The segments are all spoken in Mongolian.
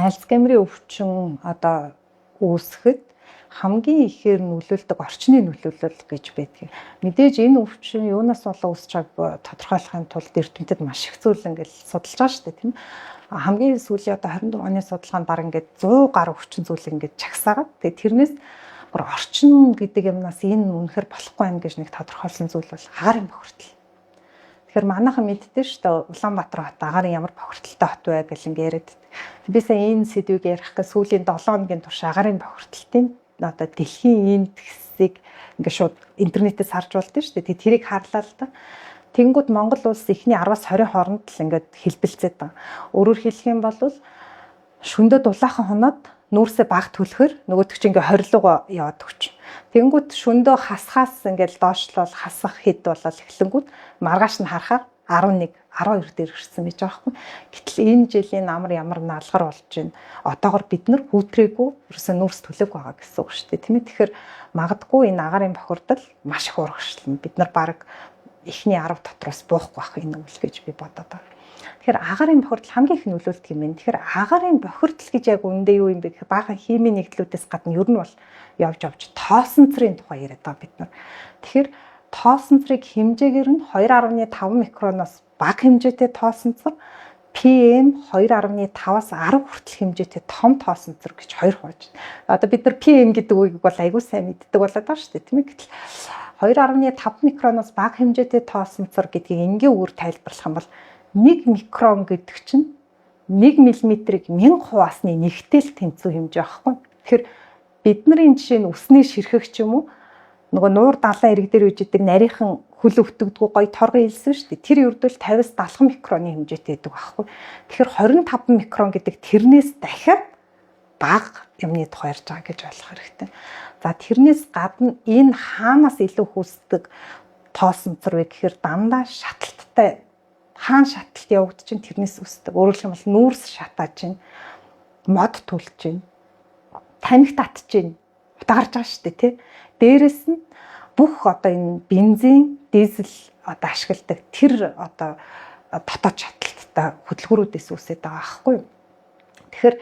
Альцгеймерийн өвчин одоо үүсэхэд хамгийн ихээр нөлөөлдөг орчны нөлөөлөл гэж байдаг. Мэдээж энэ өвчин юунаас болоо үүсэж байгааг тодорхойлохын тулд эрдэмтэд маш их зүйл ингээл судалж байгаа шүү дээ, тийм ээ. Хамгийн сүүлийн одоо 24 оны судалгаанд баг ингээд 100 гаруй өвчин зүйл ингээд чагсаагаад, тэгээд тэрнээс бүр орчин гэдэг юмнаас энэ үнэхэр болохгүй юм гэж нэг тодорхойлсон зүйл бол агаарын бохирдол. Тэгэхээр манайхан мэддэн шүү дээ, Улаанбаатар хот агаарын ямар бохирдолтой хот вэ гэл ингээ яриад. Би сая энэ сэдвийг ярих гэж сүүлийн 7 хоногийн турш агаарын бохирдолтын одоо дэлхийн индексийг ингээ шууд интернетээс харж болдсон шүү дээ. Тэрийг харлаа л да. Тэнгүүд Монгол улс эхний 10-аас 20 хооронд л ингээд хэлбэлзээд байгаа. Өөрөөр хэлэх юм бол шөндөө дулаахан хоноод нүүрсээ баг түлхэр нөгөөдөг чинь ингээ 20 руугаа яваад өгч. Тэнгүүт шөндөө хасхаас ингээл доошлол хасах хэд болол эхлэнгүүт маргааш нь харахаар 11 12 дээр ирсэн байж байгаа байхгүй. Гэтэл энэ жилийн намар ямар наалгар болж байна. Одоогор бид нар хүүтрээгүй, ерөөсөө нүүрс төлөөг байгаа гэсэн үг шүү дээ. Тийм ээ. Тэгэхээр магадгүй энэ агаарын бохирдол маш их урагшлна. Бид нар баг эхний 10 дотроос буухгүй байх энэ үйл гэж би бодоод байна. Тэгэхээр агаарын бохирдол хамгийн их нөлөөлдөг юм байна. Тэгэхээр агаарын бохирдол гэж яг үндэ юу юм бэ гэхээр баахан химийн нэгдлүүдээс гадна ер нь бол явж явж тоосонцрын тухай яриад байгаа бид нар. Тэгэхээр тоосонцрыг хэмжээгээр нь 2.5 микроноос бага хэмжээтэй тоосонцор, PM 2.5-аас 10 хүртэл хэмжээтэй том тоосонцор гэж хоёр хувааж байна. Одоо бид нар PM гэдэг үгийг бол айгүй сайн мэддэг болоод байгаа шүү дээ, тийм ээ. Гэтэл 2.5 микроноос бага хэмжээтэй тоосонцор гэдгийг энгийн үгээр тайлбарлах юм бол 1 микрон гэдэг чинь 1 мм-ийг 1000 хуваасны нэгтэл тэнцүү хэмжээ аахгүй. Тэгэхээр бидний жишээ нь үсний ширхэг ч юм уу, нөгөө нуур далайн ирэг дээр үжидэг нарийнхан хөл өвтгдгүү гоё торгон илсэн шүү дээ. Тэр ердөл 50-аас 70 микроны хэмжээтэй байдаг байхгүй. Тэгэхээр 25 микрон гэдэг тэрнээс дахиад бага юмны тухай ярьж байгаа гэж ойлгох хэрэгтэй. За, тэрнээс гадна энэ хаанаас илүү хүүсдэг тоосонцор вэ гэхээр дандаа шаталттай, хаан шаталт явагдаж чинь тэрнээс үүсдэг. Өөрөөр хэлбэл нүүрс шатааж чинь, мод түлж чинь, тамхи татж чинь, утаа гарч байгаа шүү дээ, тий. Дээрэс нь бүх одоо энэ бензин, дизель одоо ашигладаг тэр одоо дотоод шаталттай хөдөлгүүрүүдээс үүсээд байгаа байхгүй юу? Тэгэхээр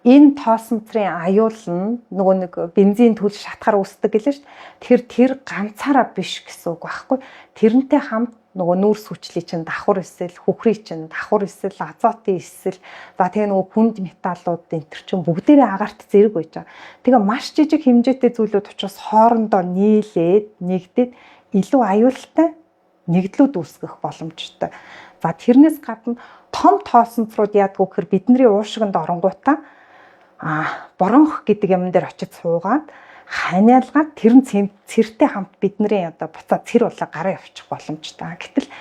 энэ тоосонцрын аюул нь нөгөө нэг бензин түл шатахаар үүсдэг гэлээ шүү дээ. Тэгэхээр тэр ганцаараа биш гэсэн үг байхгүй. Тэрнтэй хамт нөгөө нүүрс хүчлийн чинь давхар эсэл, хөхрийн чинь давхар эсэл, азотын эсэл, за тэгээ нөгөө хүнд металлууд энэ төр чинь бүгдээрээ агаарт зэрэг байж байгаа. Тэгээ маш жижиг хэмжээтэй зүйлүүд учраас хоорондоо нийлээд нэгдээд илүү аюултай нэгдлүүд үүсгэх боломжтой. За, тэрнээс гадна том тоосонцрууд яадгүй гэхээр бидний уушигнд оронгуудаа бронх гэдэг юм дээр очиж суугаад ханиалгаад тэр нь цэртэй хамт бидний одоо буцаа цэр болоо гараа явчих боломжтой. Гэтэл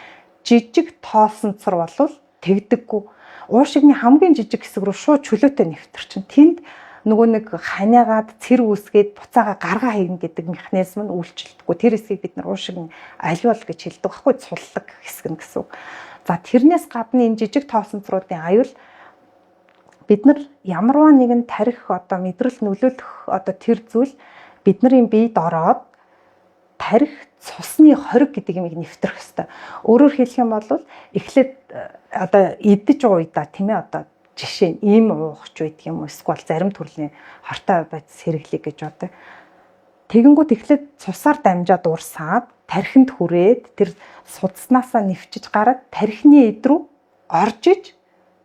жижиг тоосонцор болвол тэгдэггүй. Уушигны хамгийн жижиг хэсэг рүү шууд чөлөөтэй нэвтэрчин. Тэнд нөгөө нэг ханиагаад цэр үүсгээд буцаага гаргаа хийгнэ гэдэг механизм нь үйлчлдэггүй. Тэр хэсгийг бид нар уушиг аливал гэж хэлдэг байхгүй, цуллаг хэсэг нь гэсэн үг. За, тэрнээс гадна энэ жижиг тоосонцруудын аюул бид нар ямарваа нэгэн тарих одоо мэдрэл нөлөөлөх одоо тэр зүйл бидний биед ороод тарих цусны хориг гэдэг юмыг нэвтрэх хэвээр. Өөрөөр хэлэх юм бол эхлээд одоо идэж ууйдаа, тийм ээ, одоо жишээ нь им уухч байдаг юм уу, эсвэл зарим төрлийн хортой бодис хэрэглэе гэж бодъё. Тэгэнгүүт эхлээд цусаар дамжаад урсаад тархинд хүрээд тэр судаснаасаа нэвчиж гараад тархины эд рүү орж иж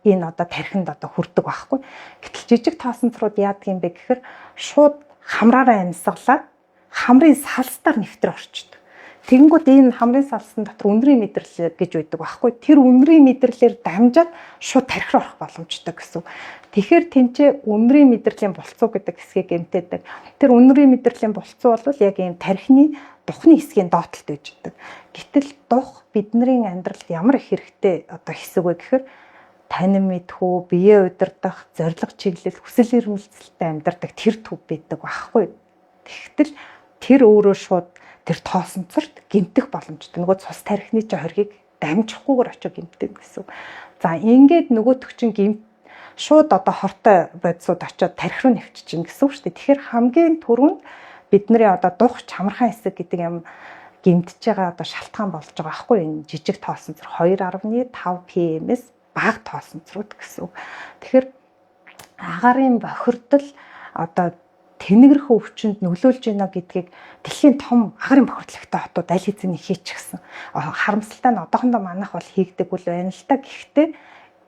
энэ одоо тархинд одоо хүрдэг байхгүй. Гэтэл жижиг тоосонцрууд яадаг юм бэ гэхээр шууд хамраараа амьсгалаад хамрын салстаар нэвтэр орчдөг. Тэгэнгүүт энэ хамрын салсан дотор үнрийн мэдрэл гэж байдаг байхгүй. Тэр үнрийн мэдрэлээр дамжаад шууд тархи руу орох боломжтой гэсэн. Тэгэхээр тэнцээ үнрийн мэдрэлийн булцуу гэдэг хэсгийг гэмтээдэг. Тэр үнрийн мэдрэлийн булцуу бол яг ийм тархины духны хэсгийн доотлолт байж байдаг. Гэтэл дух бидний амьдралд ямар их хэрэгтэй одоо хэсэг вэ гэхээр танин мэдхүү, бие удирдах, зорилго чиглэл, хүсэл эрмэлзэлтэй амьдардаг тэр төв байдаг байхгүй. Тэгтэл тэр өөрөө шууд тэр тоосонцорт гэмтэх боломжтой. Нөгөө цус тархины чи хоргийг дамжихгүйгээр очиж гэмтдэг гэсэн. За, ингээд нөгөөх чинь гэмт шууд одоо хортой бодисууд очиод тархи руу нэвччихнэ гэсэн үг шүү дээ. Тэгэхээр хамгийн түрүүнд бидний одоо дух чамархан хэсэг гэдэг юм гэмтэж байгаа одоо шалтгаан болж байгаа байхгүй, энэ жижиг тоосонцор 2.5 PM-с бага тоосонцрууд гэсэн үг. Тэгэхээр Агарын бохирдол одоо тэнэгрэх өвчнөд нөлөөлж байна гэдгийг дэлхийн том агарын бохирдлогтой хотууд аль хэзээ хийчихсэн. Харамсалтай нь одоохондоо манайх бол хийгдэггүй л байна л та. Гэхдээ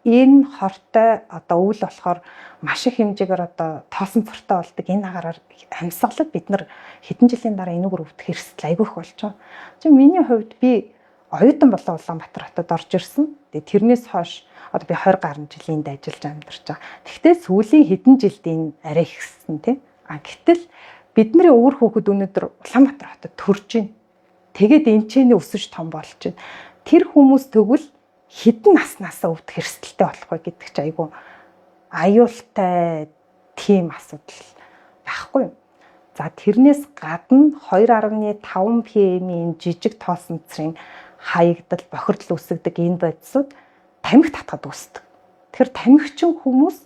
энэ хортой одоо өвөл болохоор маш их хэмжээгээр одоо тоосон цортой болдог энэ агараар амьсгалаад бид нар хэдэн жилийн дараа энүүгээр өвдөх эрсдэл айгүй их болж байгаа. Чи миний хувьд би оюутан болоо Улаанбаатар хотод орж ирсэн. Тэгээ тэрнээс хойш одоо би 20 гаруй жилийн энд ажиллаж амьдарч байгаа. Тэгэхдээ сүүлийн хэдэн жилд энэ арай ихссэн тий. А гэтэл бидний өвөр хүүхэд өнөөдөр Улаанбаатар хотод төрж байна. Тэгээд энэ ч нэ өсөж том болж байна. Тэр хүмүүс тэгвэл хэдэн наснаасаа өвдөх эрсдэлтэй болох вэ гэдэг чи айгүй аюултай тийм асуудал байхгүй юу? За тэрнээс гадна 2.5 PM-ийн жижиг тоосон цэрийн хаягдал, бохирдол үүсгдэг энэ бодисууд тамхи татхад үүсдэг. Тэгэхээр тамхичин хүмүүс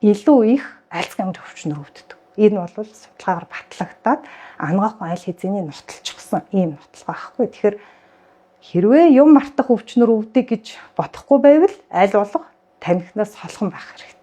илүү их альцгамж өвчнөр өвддөг. Энэ бол судалгаагаар батлагдаад анагаахын айл хэзээний нотолчихсон ийм нотлого байхгүй. Тэгэхээр хэрвээ юм мартах өвчнөр өвдөг гэж бодохгүй байвал аль болох тамхинаас холхон байх хэрэгтэй.